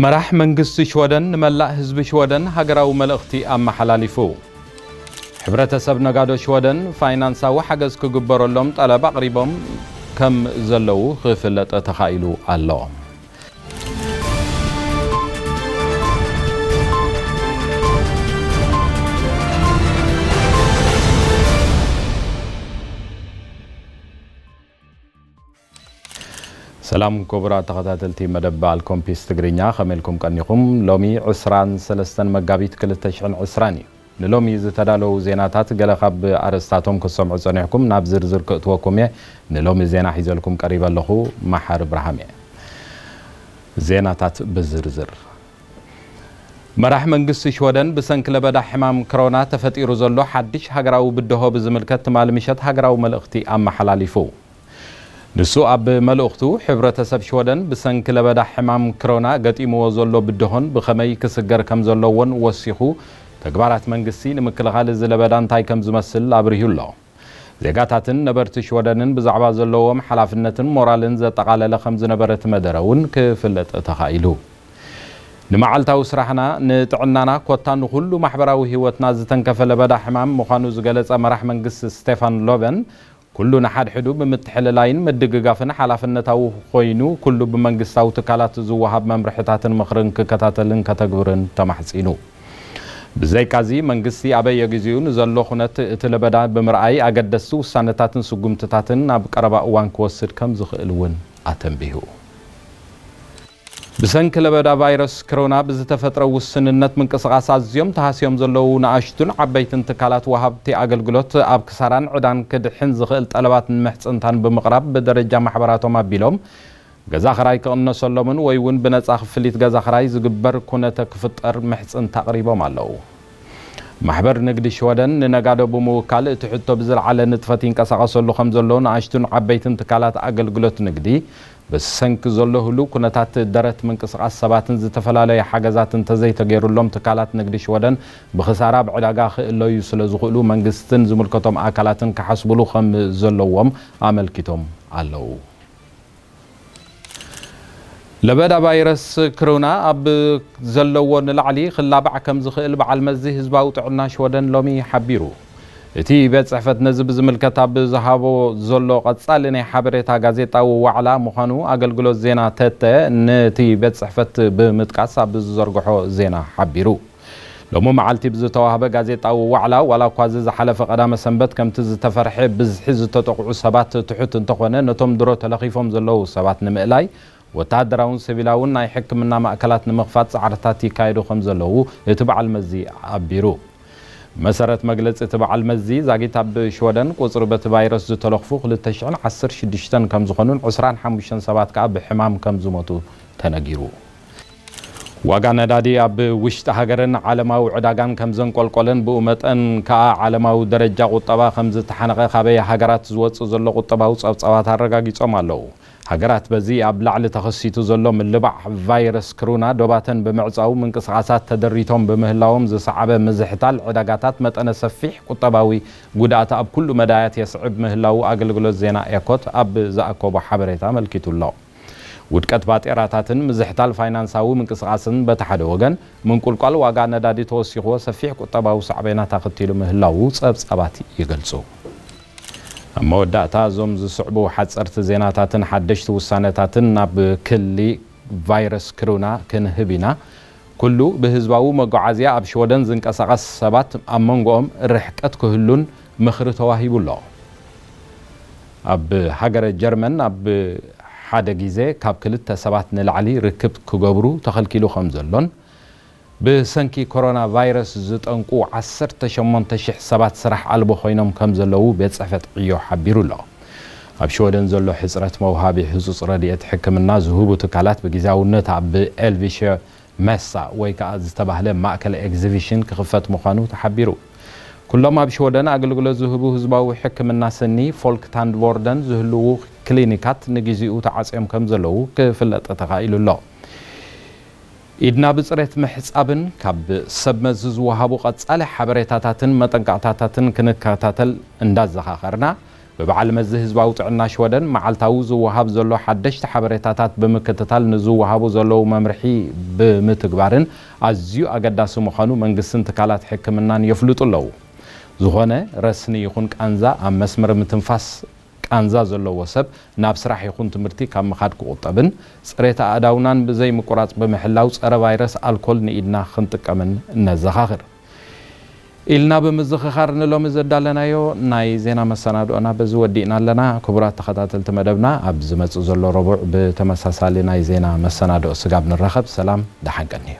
መራሕ መንግስቲ ሽወደን ንመላእ ህዝቢ ሽወደን ሃገራዊ መልእኽቲ ኣመሓላሊፉ። ሕብረተሰብ ነጋዶ ሽወደን ፋይናንሳዊ ሓገዝ ክግበረሎም ጠለብ ኣቕሪቦም ከም ዘለዉ ክፍለጥ ተኻኢሉ ኣሎ። ሰላም ክቡራት ተኸታተልቲ መደብ በዓል ኮምፒስ ትግርኛ፣ ከመይ ኢልኩም ቀኒኹም? ሎሚ ዕስራን ሰለስተን መጋቢት ክልተ ሽሕን ዕስራን እዩ። ንሎሚ ዝተዳለዉ ዜናታት ገለ ካብ ኣርእስታቶም ክትሰምዑ ጸኒሕኩም፣ ናብ ዝርዝር ክእትወኩም እየ። ንሎሚ ዜና ሒዘልኩም ቀሪበ ኣለኹ፣ መሓሪ እብራሃም እየ። ዜናታት ብዝርዝር። መራሕ መንግስቲ ሽወደን ብሰንኪ ለበዳ ሕማም ክሮና ተፈጢሩ ዘሎ ሓድሽ ሃገራዊ ብድሆ ብዝምልከት ትማሊ ምሸት ሃገራዊ መልእኽቲ ኣመሓላሊፉ። ንሱ ኣብ መልእኽቱ፣ ሕብረተሰብ ሽወደን ብሰንኪ ለበዳ ሕማም ክሮና ገጢምዎ ዘሎ ብድሆን ብኸመይ ክስገር ከም ዘለዎን ወሲኹ፣ ተግባራት መንግስቲ ንምክልኻል እዚ ለበዳ እንታይ ከም ዝመስል ኣብሪሁ ኣሎ። ዜጋታትን ነበርቲ ሽወደንን ብዛዕባ ዘለዎም ሓላፍነትን ሞራልን ዘጠቓለለ ከም ዝነበረ እቲ መደረ እውን ክፍለጥ ተኻኢሉ። ንመዓልታዊ ስራሕና፣ ንጥዕናና፣ ኮታ ንኹሉ ማሕበራዊ ህይወትና ዝተንከፈ ለበዳ ሕማም ምዃኑ ዝገለጸ መራሕ መንግስቲ ስቴፋን ሎቨን፣ ኩሉ ንሓድሕዱ ብምትሕልላይን ምድግጋፍን ሓላፍነታዊ ኮይኑ፣ ኩሉ ብመንግስታዊ ትካላት ዝወሃብ መምርሕታትን ምኽርን ክከታተልን ከተግብርን ተማሕጺኑ። ብዘይካዚ፣ መንግስቲ ኣበየግዜኡ ንዘሎ ኩነት እቲ ለበዳ ብምርኣይ፣ ኣገደስቲ ውሳነታትን ስጉምትታትን ናብ ቀረባ እዋን ክወስድ ከም ዝኽእል እውን ኣተንቢሁ። ብሰንኪ ለበዳ ቫይረስ ክሮና ብዝተፈጥረ ውስንነት ምንቅስቓስ ኣዝዮም ተሃስዮም ዘለዉ ንኣሽቱን ዓበይትን ትካላት ወሃብቲ ኣገልግሎት፣ ኣብ ክሳራን ዕዳን ክድሕን ዝኽእል ጠለባት ንምሕጽንታን ብምቕራብ፣ ብደረጃ ማሕበራቶም ኣቢሎም ገዛ ኽራይ ክቕነሰሎምን ወይ እውን ብነጻ ክፍሊት ገዛ ኽራይ ዝግበር ኩነተ ክፍጠር ምሕጽንታ ኣቕሪቦም ኣለዉ። ማሕበር ንግዲ ሽወደን ንነጋዶ ብምውካል፣ እቲ ሕቶ ብዝለዓለ ንጥፈት ይንቀሳቐሰሉ ከም ዘሎ ንኣሽቱን ዓበይትን ትካላት ኣገልግሎት ንግዲ፣ ብሰንኪ ዘሎ ህሉው ኩነታት ደረት ምንቅስቓስ ሰባትን ዝተፈላለዩ ሓገዛት እንተዘይተገይሩሎም፣ ትካላት ንግዲ ሽወደን ብኽሳራ ኣብ ዕዳጋ ክእለዩ ስለ ዝኽእሉ፣ መንግስትን ዝምልከቶም ኣካላትን ክሓስቡሉ ከም ዘለዎም ኣመልኪቶም ኣለዉ። ለበዳ ቫይረስ ክሮና ኣብ ዘለዎ ንላዕሊ ክላባዕ ከም ዝኽእል በዓል መዚ ህዝባዊ ጥዕና ሽወደን ሎሚ ሓቢሩ። እቲ ቤት ጽሕፈት ነዚ ብዝምልከት ኣብ ዝሃቦ ዘሎ ቀጻሊ ናይ ሓበሬታ ጋዜጣዊ ዋዕላ ምዃኑ ኣገልግሎት ዜና ተተ ነቲ ቤት ጽሕፈት ብምጥቃስ ኣብ ዝዘርግሖ ዜና ሓቢሩ። ሎሚ መዓልቲ ብዝተዋህበ ጋዜጣዊ ዋዕላ፣ ዋላ እኳ እዚ ዝሓለፈ ቀዳመ ሰንበት ከምቲ ዝተፈርሐ ብዝሒ ዝተጠቕዑ ሰባት ትሑት እንተኾነ፣ ነቶም ድሮ ተለኺፎም ዘለዉ ሰባት ንምእላይ፣ ወተሃደራውን ሲቪላውን ናይ ሕክምና ማእከላት ንምኽፋት ጻዕርታት ይካየዱ ከም ዘለዉ እቲ በዓል መዚ ኣቢሩ። መሰረት መግለጺ እቲ በዓል መዚ፣ ዛጊት ኣብ ሽወደን ቁጽሪ በቲ ቫይረስ ዝተለኽፉ ክልተ ሽሕን ዓሰርተ ሽዱሽተን ከም ዝኾኑን ዕስራን ሓሙሽተን ሰባት ከኣ ብሕማም ከም ዝሞቱ ተነጊሩ። ዋጋ ነዳዲ ኣብ ውሽጢ ሃገርን ዓለማዊ ዕዳጋን ከም ዘንቆልቆለን ብኡ መጠን ከኣ ዓለማዊ ደረጃ ቁጠባ ከም ዝተሓነቐ ካበይ ሃገራት ዝወጽእ ዘሎ ቁጠባዊ ጸብጻባት ኣረጋጊጾም ኣለዉ። ሃገራት በዚ ኣብ ላዕሊ ተኸሲቱ ዘሎ ምልባዕ ቫይረስ ክሩና ዶባተን ብምዕጻው ምንቅስቓሳት ተደሪቶም ብምህላዎም ዝሰዓበ ምዝሕታል ዕዳጋታት መጠነ ሰፊሕ ቁጠባዊ ጉድኣት ኣብ ኩሉ መዳያት የስዕብ ምህላዉ ኣገልግሎት ዜና ኤኮት ኣብ ዝኣከቦ ሓበሬታ ኣመልኪቱ ኣሎ። ውድቀት ባጤራታትን ምዝሕታል ፋይናንሳዊ ምንቅስቓስን በቲ ሓደ ወገን፣ ምንቁልቋል ዋጋ ነዳዲ ተወሲኽዎ ሰፊሕ ቁጠባዊ ሳዕቤናት ኣኸቲሉ ምህላዉ ጸብጻባት ይገልጹ። ኣብ መወዳእታ፣ እዞም ዝስዕቡ ሓጸርቲ ዜናታትን ሓደሽቲ ውሳነታትን ናብ ክሊ ቫይረስ ክሩና ክንህብ ኢና። ኩሉ ብህዝባዊ መጓዓዝያ ኣብ ሽወደን ዝንቀሳቐስ ሰባት ኣብ መንጎኦም ርሕቀት ክህሉን ምኽሪ ተዋሂቡ ኣሎ። ኣብ ሃገረ ጀርመን ኣብ ሓደ ግዜ ካብ ክልተ ሰባት ንላዕሊ ርክብ ክገብሩ ተኸልኪሉ ከም ዘሎን፣ ብሰንኪ ኮሮና ቫይረስ ዝጠንቁ ዓሰርተ ሸሞንተ ሽሕ ሰባት ስራሕ ኣልቦ ኮይኖም ከም ዘለዉ ቤት ጽሕፈት ዕዮ ሓቢሩ ኣሎ። ኣብ ሽወደን ዘሎ ሕጽረት መውሃቢ ህጹጽ ረድኤት ሕክምና ዝህቡ ትካላት ብግዝያውነት ኣብ ኤልቪሸ መሳ ወይ ከኣ ዝተባህለ ማእከል ኤግዚቢሽን ክኽፈት ምዃኑ ተሓቢሩ። ኩሎም ኣብ ሽወደን ኣገልግሎት ዝህቡ ህዝባዊ ሕክምና ስኒ ፎልክ ታንድቮርደን ዝህልዉ ክሊኒካት ንግዜኡ ተዓጽዮም ከም ዘለዉ ክፍለጥ ተኻኢሉ ኣሎ። ኢድና ብጽሬት ምሕጻብን ካብ ሰብ መዚ ዝወሃቡ ቀጻሊ ሓበሬታታትን መጠንቀቕታታትን ክንከታተል እንዳዘኻኸርና፣ ብበዓል መዚ ህዝባዊ ጥዕና ሽወደን መዓልታዊ ዝወሃብ ዘሎ ሓደሽቲ ሓበሬታታት ብምክትታል ንዝወሃቡ ዘለዉ መምርሒ ብምትግባርን ኣዝዩ ኣገዳሲ ምዃኑ መንግስትን ትካላት ሕክምናን የፍልጡ ኣለዉ። ዝኾነ ረስኒ ይኹን ቃንዛ ኣብ መስመር ምትንፋስ ቃንዛ ዘለዎ ሰብ ናብ ስራሕ ይኹን ትምህርቲ ካብ ምኻድ ክቑጠብን ጽሬት ኣእዳውናን ብዘይ ምቁራጽ ብምሕላው ጸረ ቫይረስ ኣልኮል ንኢድና ክንጥቀምን ነዘኻኽር። ኢልና ብምዝኽኻር ንሎሚ ዘዳለናዮ ናይ ዜና መሰናድኦና በዚ ወዲእና ኣለና። ክቡራት ተኸታተልቲ መደብና ኣብ ዝመጽእ ዘሎ ረቡዕ ብተመሳሳሊ ናይ ዜና መሰናድኦ ስጋብ ንራኸብ ሰላም ደሓን ቀንዩ።